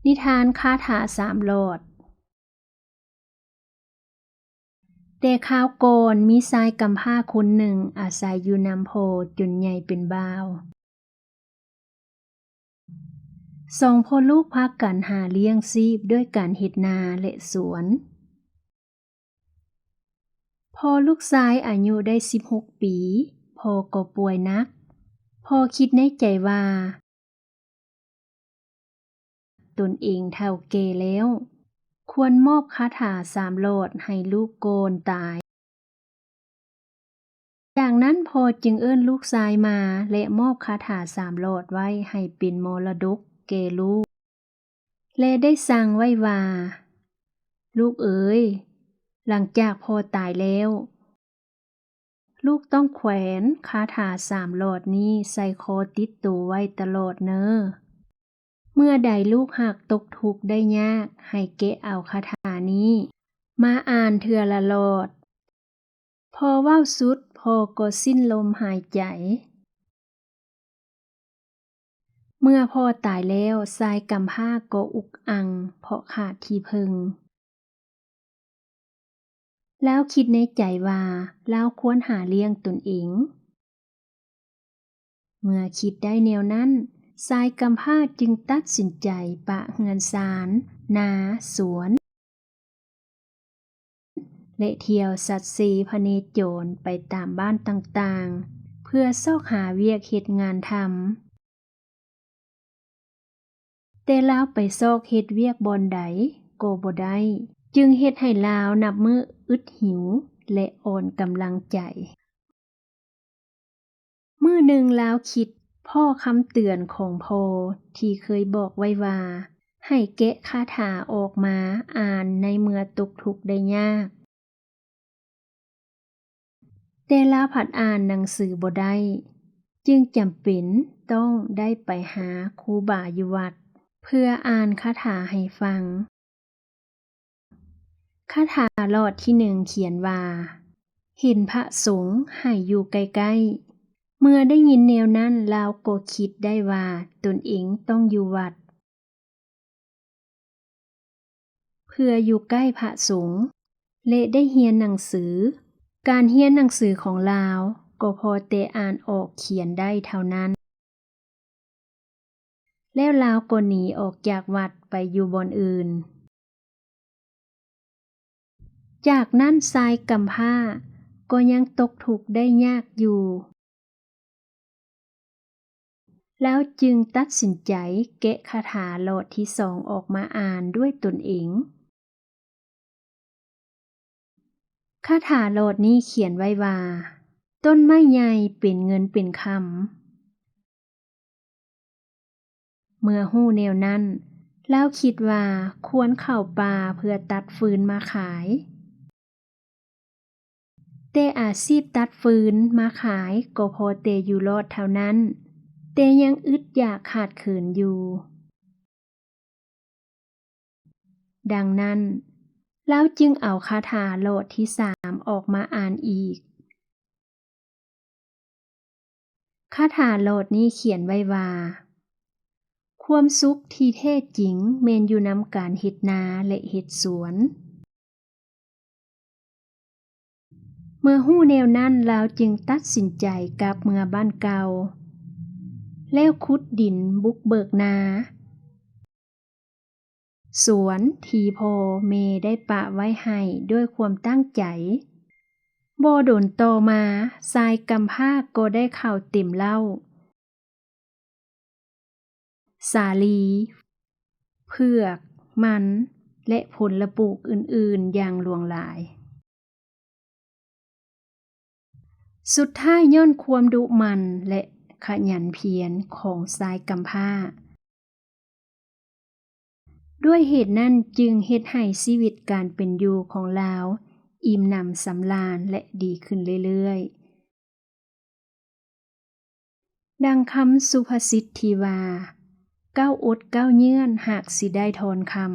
ນິທານຄາຖາສາມຫຼອດ. ແຕ່ຄາວກ່ອນມີຊາຍກຳພ້າຄົນໜຶ່ງອາໄສຢູ່ນຳພໍ່ຈົນໃຫຍ່ເປັນບ່າວ. ສອງພໍ່ລູກພາກັນຫາລ້ຽງຊີບດ້ວຍການເຮັດນາ ແລະ ສວນ. ພໍລູກຊາຍອາຍຸໄດ້ສິບຫົກປີ, ພໍ່ກໍປ່ວຍໜັກ. ພໍ່ຄິດໃນໃຈວ່າ ຕົນເອງເຖົ້າແກ່ແລ້ວ, ຄວນມອບຄາຖາສາມຫຼອດໃຫ້ລູກກ່ອນຕາຍ. ຈາກນັ້ນພໍ່ຈຶ່ງເອີ້ນລູກຊາຍມາ ແລະ ມອບຄາຖາສາມຫຼອດໄວ້ໃຫ້ເປັນມໍລະດົກແກ່ລູກ ແລະ ໄດ້ສັ່ງໄວ້ວ່າ, ລູກເອີຍ, ຫຼັງຈາກພໍ່ຕາຍແລ້ວ, ລູກຕ້ອງແຂວນຄາຖາສາມຫຼອດນີ້ໃສ່ຄໍຕິດໂຕໄວ້ຕະຫຼອດເນີ. ເມື່ອໃດລູກຫາກຕົກທຸກໄດ້ຍາກ, ໃຫ້ແກະເອົາຄາຖານີ້ມາອ່ານເທື່ອລະຫຼອດ. ພໍເວົ້າສຸດ, ພໍ່ກໍສິ້ນລົມຫາຍໃຈ. ເມື່ອພໍ່ຕາຍແລ້ວ, ຊາຍກຳພ້າກໍອຸກອັ່ງເພາະຂາດທີ່ເພິ່ງ. ລາວຄິດໃນໃຈວ່າລາວຄວນຫາລ້ຽງຕົນເອງ. ເມື່ອຄິດໄດ້ແນວນັ້ນ, ຊາຍກຳພ້າຈຶ່ງຕັດສິນໃຈປະເຮືອນຊານ, ນາ, ສວນ ແລະ ທ່ຽວສັດເຊພະເນຈອນໄປຕາມບ້ານຕ່າງໆ ເພື່ອຊອກຫາວຽກເຮັດງານທຳ. ແຕ່ລາວໄປຊອກເຮັດວຽກບ່ອນໃດກໍບໍ່ໄດ້, ຈຶ່ງເຮັດໃຫ້ລາວນັບມື້ອຶດຫິວ ແລະ ອ່ອນກຳລັງໃຈ. ມື້ໜຶ່ງລາວຄິດພໍ້ຄຳເຕືອນຂອງພໍ່ທີ່ເຄີຍບອກໄວ້ວ່າ ໃຫ້ແກະຄາຖາອອກມາອ່ານໃນເມື່ອຕົກທຸກໄດ້ຍາກ. ແຕ່ລາວພັດອ່ານໜັງສືບໍ່ໄດ້, ຈຶ່ງຈຳເປັນຕ້ອງໄດ້ໄປຫາຄູບາຢູ່ວັດ ເພື່ອອ່ານຄາຖາໃຫ້ຟັງ. ຄາຖາຫຼອດທີໜຶ່ງຂຽນວ່າ, ເຫັນພະສົງໃຫ້ຢູ່ໃກ້ໆ. ເມື່ອໄດ້ຍິນແນວນັ້ນ, ລາວກໍຄິດໄດ້ວ່າຕົນເອງຕ້ອງຢູ່ວັດ ເພື່ອຢູ່ໃກ້ພະສົງ ແລະ ໄດ້ຮຽນໜັງສື. ການຮຽນໜັງສືຂອງລາວກໍພໍແຕ່ອ່ານອອກຂຽນໄດ້ເທົ່ານັ້ນ. ແລ້ວລາວກໍໜີອອກຈາກວັດໄປຢູ່ບ່ອນອື່ນ. ຈາກນັ້ນຊາຍກຳພ້າກໍຍັງຕົກທຸກໄດ້ຍາກຢູ່. ລາວຈຶ່ງຕັດສິນໃຈແກະຄາຖາຫຼອດທີສອງອອກມາອ່ານດ້ວຍຕົນເອງ. ຄາຖາຫຼອດນີ້ຂຽນໄວ້ວ່າ, ຕົ້ນໄມ້ໃຫຍ່ເປັນເງິນເປັນຄຳ. ເມື່ອຮູ້ແນວນັ້ນ, ລາວຄິດວ່າຄວນເຂົ້າປ່າເພື່ອຕັດຟືນມາຂາຍ. ແຕ່ອາຊີບຕັດຟືນມາຂາຍກໍພໍແຕ່ຢູ່ລອດເທົ່ານັ້ນ, ແຕ່ຍັງອຶດຢາກຂາດເຂີນຢູ່. ດັ່ງນັ້ນ, ລາວຈຶ່ງເອົາຄາຖາຫຼອດທີສາມອອກມາອ່ານອີກ. ຄາຖາຫຼອດນີ້ຂຽນໄວ້ວ່າ, ຄວາມສຸກທີ່ແທ້ຈິງແມ່ນຢູ່ນຳການເຮັດນາ ແລະ ເຮັດສວນ. ເມື່ອຮູ້ແນວນັ້ນ, ລາວຈຶ່ງຕັດສິນໃຈກັບເມືອບ້ານເກົ່າ ແລ້ວຂຸດດິນບຸກເບີກນາ ສວນທີ່ພໍ່ແມ່ໄດ້ປະໄວ້ໃຫ້ດ້ວຍຄວາມຕັ້ງໃຈ. ບໍ່ດົນຕໍ່ມາ, ຊາຍກຳພ້າກໍໄດ້ເຂົ້າເຕັມເລົ້າ, ສາລີ, ເຜືອກ, ມັນ ແລະ ຜົນລະປູກອື່ນໆຢ່າງຫຼວງຫຼາຍ. ສຸດທ້າຍ, ຍ້ອນຄວາມດຸໝັ່ນ ແລະ ຂະຫຍັນພຽນຂອງຊາຍກຳພ້າ, ດ້ວຍເຫດນັ້ນຈຶ່ງເຮັດໃຫ້ຊີວິດການເປັນຢູ່ຂອງລາວອີ່ມໜຳສຳລານ ແລະ ດີຂຶ້ນເລື້ອຍໆ. ດັ່ງຄຳສຸພາສິດທີ່ວ່າ, ເກົ້າອົດເກົ້າເຍືອນຫາກຊິໄດ້ທອນຄຳ.